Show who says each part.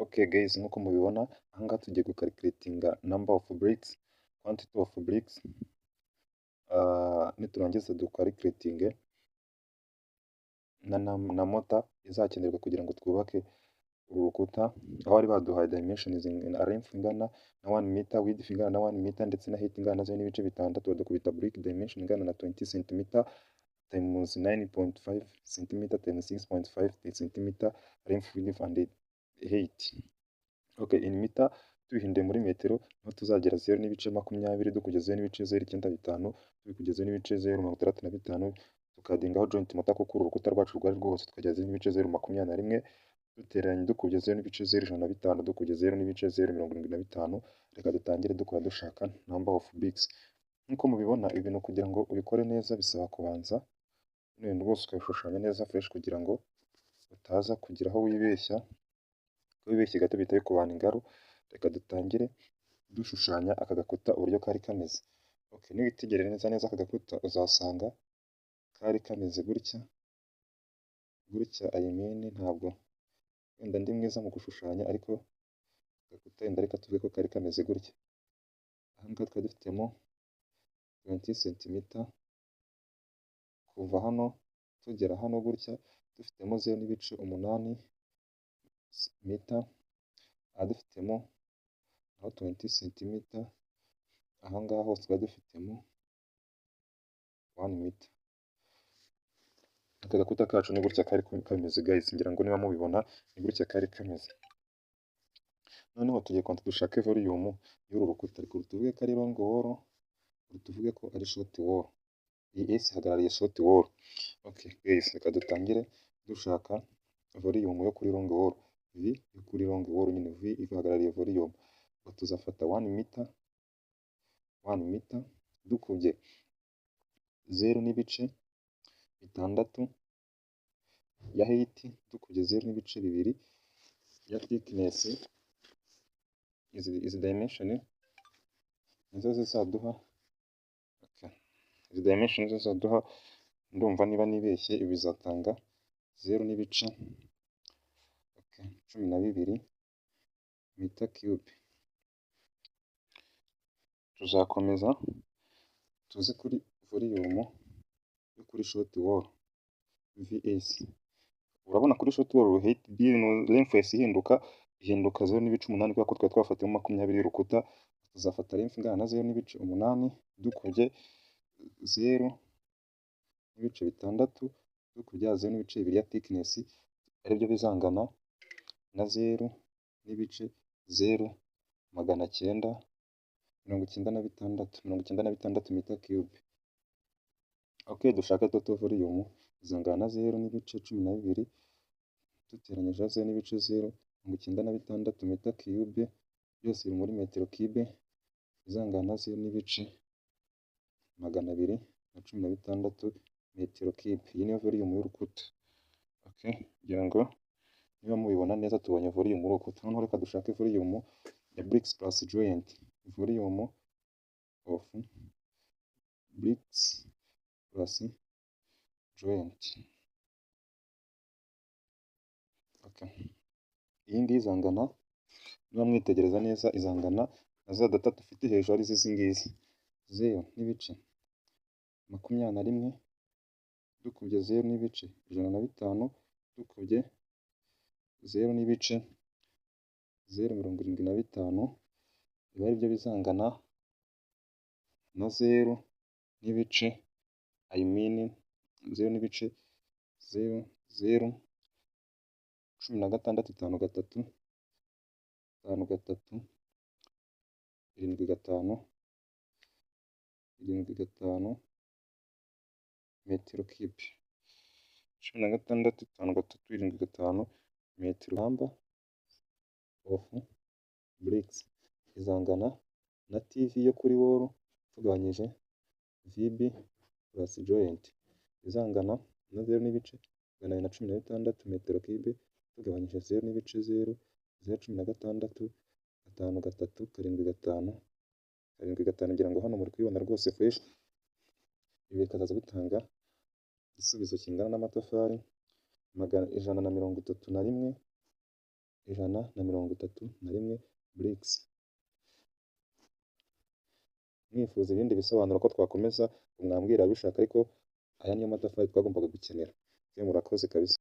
Speaker 1: Okay guys, nk'uko mubibona ahangaha tugiye gucalculatinga number of bricks, quantity of bricks. Niturangiza ducalculatinge na mortar izakenerwa kugira ngo twubake uru rukuta, aho bari baduhaye dimensions, length ingana na 1 meter, width ingana na 1 meter, ndetse na height ingana na 0.6. Badukubita brick dimension ingana na 20 cm times 9.5 cm times 6.5 cm, length, width and height. Okay, in meter, tubihinduye muri metero niho tuzagera 0.20 dukugeza 0.095, tubikugeza 0.065, tukaddingaho joint mortar kuko uru rukuta rwacu rwari rwose, tukagera 0.021, duteranye dukubye 0.0105, dukubye 0.075. Reka dutangire dukora dushaka number of bricks. Nk'uko mubibona, ibintu kugira ngo ubikore neza bisaba kubanza bino bintu rwose ukabishushanya neza fresh, kugira ngo utaza kugira aho wibeshya. Ko wibeshye gato bihita bikubana ingaru. Reka dutangire dushushanya aka gakuta uburyo kari kameze. Okay, niwitegereza neza neza aka gakuta uzasanga kari kameze gutya gutya. I mean, ntabwo wenda ndi mwiza mu gushushanya, ariko gakuta wenda reka tuvuge ko kari kameze gutya. Aha ngaha twari dufitemo 20 cm kuva hano tugera hano gutya, dufitemo 0.8 mita, aha dufitemo naho 20 cm, aha ngaha hose twari dufitemo 1 meter. Aka gakuta kacu ni gutya kari kameze guys, ngira ngo niba mubibona ni gutya kari kameze. Noneho tugiye kubanza dushake volume y'uru rukuta. Reka tuvuge ko ari long wall, tuvuge ko ari short wall. Iyi S ihagarariye short wall. Okay guys, reka dutangire dushaka volume yo kuri long wall. V yo kuri long wall nyine, V ihagarariye volume. Ubwo tuzafata 1 meter, 1 meter dukubye 0.6 ya height, dukubye 0.2 ya thickness. Izi dimension nizo zizaduha, okay. Izi dimension nizo zizaduha, ndumva niba nibeshye, ibi bizatanga 0 n'ibice, okay, 12 meter cube. Tuzakomeza tuze kuri volume yo kuri short wall, VS. Urabona kuri short wall height length yahise ihinduka, ihinduka 0.8, kubera ko twari twafatiyemo 20 y'urukuta. Tuzafata length ingana na 0.8 dukubye 0.6, dukubye 0.2 ya thickness, aribyo bizangana na 0.0996, 96 meter cube. Okay, dushaka total volume izangana na 0.12 duteranyije 0.096 meter cube, byose biri muri metero cube, izangana na 0.216 metero cube. Iyi niyo volume y'urukuta. Okay, kugira ngo niba mubibona neza, tubonye volume y'urukuta. Noneho reka dushake volume ya bricks plus joint, volume of bricks plus joint. Okay. Iyi ngiyi izangana, niba mwitegereza neza, izangana na za data dufite hejuru, arizo izi ngizi: 0.21 dukubye 0.105, dukubye 0.075, biba aribyo bizangana na 0 n'ibice, I mean, 0.0016 5 3 5 3 7 5 7 5 metero cube. 16 5 3 7 5 metero. Number of bricks izangana na TV yo kuri wall tugabanyije VB plus joint, izangana na 0.216 metero cube tugabanyije 0.0016 5 3 7 5 7 5. Ngira ngo hano muri kubibona rwose fresh. Ibi bikazaza bitanga igisubizo kingana n'amatafari 131, 131 bricks. Mwifuza ibindi bisobanuro ko twakomeza, mwambwira ababishaka, ariko aya niyo matafari twagombaga gukenera. Murakoze kabisa.